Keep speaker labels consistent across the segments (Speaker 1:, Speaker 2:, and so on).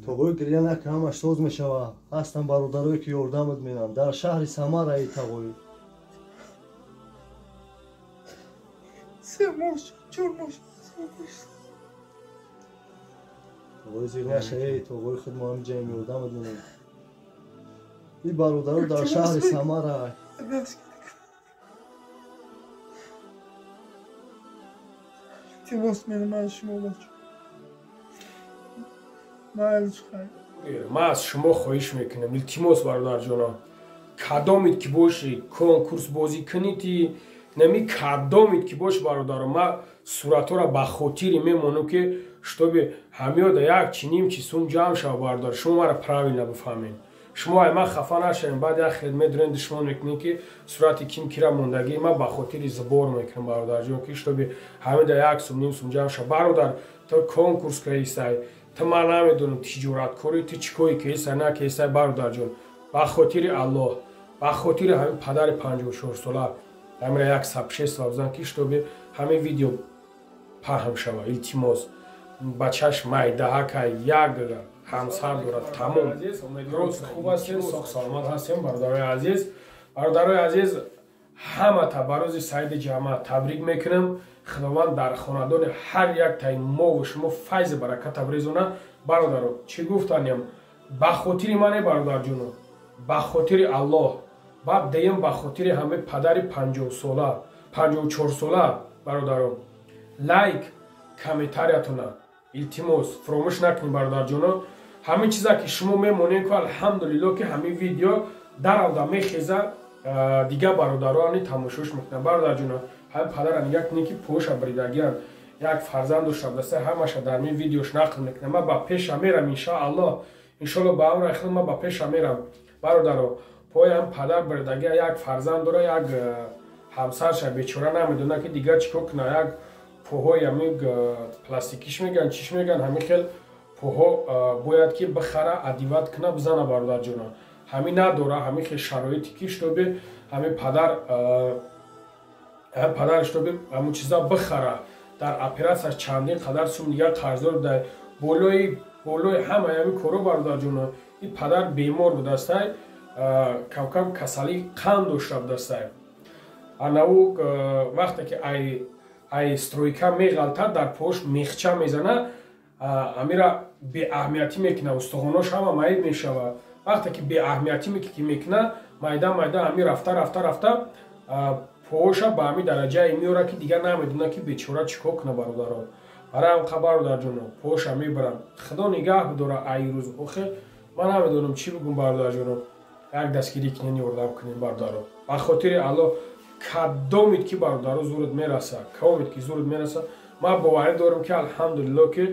Speaker 1: Тоғои гиря накун, ҳамаш соз мешавад. Ҳастанд бародарое ки ёрдамат менанд дар шаҳри Самараи тоғои.
Speaker 2: 3 моҳ, 4 моҳ.
Speaker 1: Тоғои зир нашавӣ, тоғои худ мо ҳамиҷаем, ёрдамат менем. Ин бародаро дар шаҳри Самара.
Speaker 2: Илтимос менамоям шумо бача.
Speaker 3: Ман аз шумо хоҳиш мекунам, илтимос бародарҷоно, кадомид ки бошӣ, конкурс бозӣ кунити, нами кадомид ки бош бародаро, ман суратҳоро ба хотире мемонам ки шутоби ҳамёда як чи ним чи сум ҷамъ шава. Бародар, шумо маро правильно бифаҳмед, шумо ай ман хафа нашавем. Баъд як хел медурем, душмон мекунем ки сурати ким кира мондагӣ. Ман ба хотири збор мекунам бародарҷон, ки шутоби ҳамида як сум ним сум ҷамъ шава. Бародар, ту конкурс каисай, ту ман намедонам тиҷораткорӣ, ту чӣ кори каисай на каисай. Бародарҷон, ба хотири Аллоҳ, ба хотири ҳамин падари 54-сола ҳамира як сабшества бизан, ки шутоби ҳамин видео паҳм шава. Илтимос, бачаш майдаҳакай, як ҳамсар дорад, тамом. Рост хуб ҳастем, соқ саломат ҳастем бародарои азиз. Бародарои азиз, ҳамата ба рӯзи саиди ҷамъа табрик мекунам. Худованд дар хонадони ҳар як таи мову шумо файзи бараката бирезона. Бародаро, чӣ гуфтанем? Ба хотири мане бародарҷоно, ба хотири Аллоҳ, баъд деем ба хотири ҳамаи падари 50-сола, 54-сола. Бародаро, лайк, комментариятона илтимос фуромӯш накунед бародарҷоно. Ҳамин чиза ки шумо мемонед ку, алҳамдулилло, ки ҳамин видео даравда мехеза, дигар бародароани тамошош мекунанд. Бародарҷоно, ҳамин падара нигаҳ кунед ки поша бридагиан, як фарзанд дошта даста, ҳамаша дар мин видеош нақл мекунам. Ман ба пеша мерам иншааллоҳ, иншоалло ба амри худ ман ба пеша мерам. Бародаро, пои ҳам падар бридагия, як фарзанд дора, як ҳамсарша бечора намедонад ки дигар чӣ кор кунад. Як поҳои ҳамин пластикиш мегӯянд, чиш мегӯянд, ҳамин хел поҳо бояд ки бихара, адиват куна, бизана. Бародарҷоно, ҳамин надора, ҳамин хел шароите ки шутоби ҳамин падар, ҳамин падар шутоби ҳамун чиза бихара. Дар оператсияш чандин қадар сум дигар қарздор буда болои ҳамаи ҳамин коро. Бародарҷоно, ин падар бемор будастай, камкам касалии қанд дошта будастай. Анаву вақте ки ай стройка меғалтад, дар пош мехча мезана, амира беаҳамиятӣ мекуна, устухонош ҳама маиб мешава. Вақте ки беаҳамиятӣ мекуна, майда майда ҳами рафта рафта рафта поша ба ҳамин дараҷае меорад ки дигар намедонад ки бечора чӣ кор куна. Бародаро, барои ҳам бародарҷоно, поша мебарам, худо нигаҳ бидора. Ай рӯз охир ман намедонам чӣ бигӯм. Бародарҷоно, як дастгирӣ кунен, ёрдам кунем бародаро, ба хотири Аллоҳ. Кадомид ки бародаро зурд мераса, кадомид ки зурд мераса, ман боварӣ дорам ки алҳамдулилло ки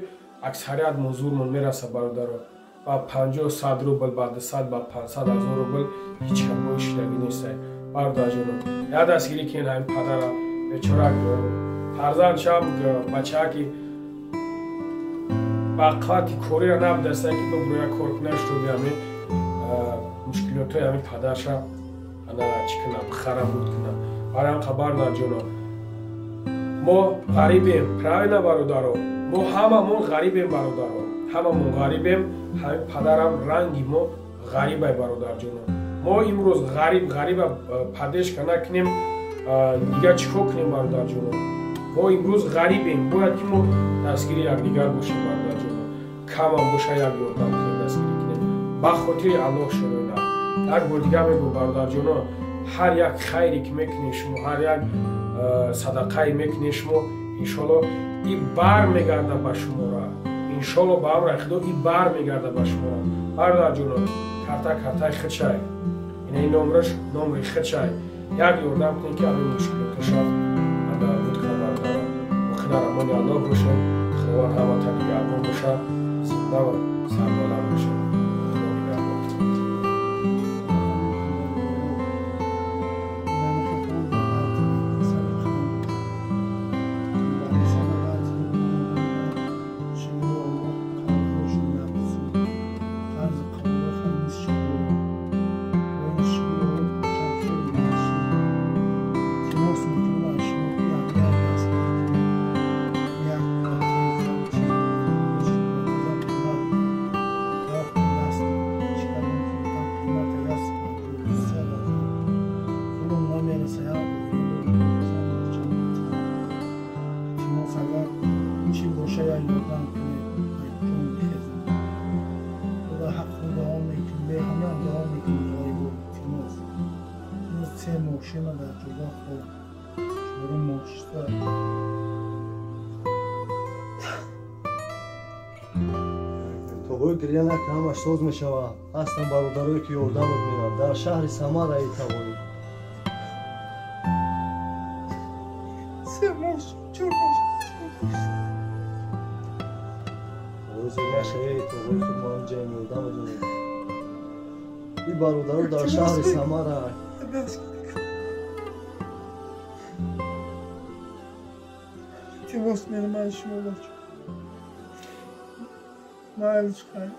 Speaker 3: аксарият мо зурмон мераса. Бародаро, ба 50, 100 рубл, ба 200, ба 500 ҳазор рубл ҳеҷ капои шидагӣ нестай. Бародарҷоно, як дастгирӣ кунен ҳамин падара бечора, фарзандшам бачааки ба қуввати кориро набудастай ки бибуроя кор куна, шутоби ҳамин мушкилотҳои ҳамин падарша ана чӣ куна, бихара, буд куна. Барои ҳам бародарҷоно, мо ғарибем, правильно бародаро? Мо ҳамамон ғарибем бародаро, ҳамамон ғарибем. Ҳамин падарам ранги мо ғарибай бародарҷоно. Мо имрӯз ғариб ғариба падешка накунем, дигар чӣ кор кунем бародарҷоно? Мо имрӯз ғарибем, бояд ки мо дастгири якдигар бошем бародарҷоно. Камам боша як ёрдам кунем, дастгирӣ кунем ба хотири Аллоҳ. Шуроина як бор дигар мегӯм бародарҷоно, ҳар як хайре ки мекунед шумо, ҳар як садақае мекунед шумо, иншоалло и бар мегарда ба шумора, иншоалло ба амри худо и бар мегарда ба шумора. Бародарҷоно, карта картаи худшай, ина номраш номри худшай, як ёрдам кунед ки ҳамин мушкилоташа буд кунад. Бародаро, охир амони Аллоҳ бошед, Худованд ҳамата нигаҳбон боша, зинда ва сарбаланд бошед.
Speaker 2: Илтимос мекунам аз шумо ки якдигар Дар ҷода хоб чорум моҳ шуда.
Speaker 1: Тоғои, гиря накун, ҳамаш соз мешавад. Ҳастанд бародарое, ки ёрдамат меранд. Дар шаҳри Самара и тавонӣ.
Speaker 2: 3 моҳ, 4 моҳ.
Speaker 1: Тоғои, зир нашавӣ. Тоғои худ мо ҳам ёрдам медонем. И бародаро дар шаҳри Самара.
Speaker 2: Илтимос менамоям шумо, бачо. Майлиш, хай.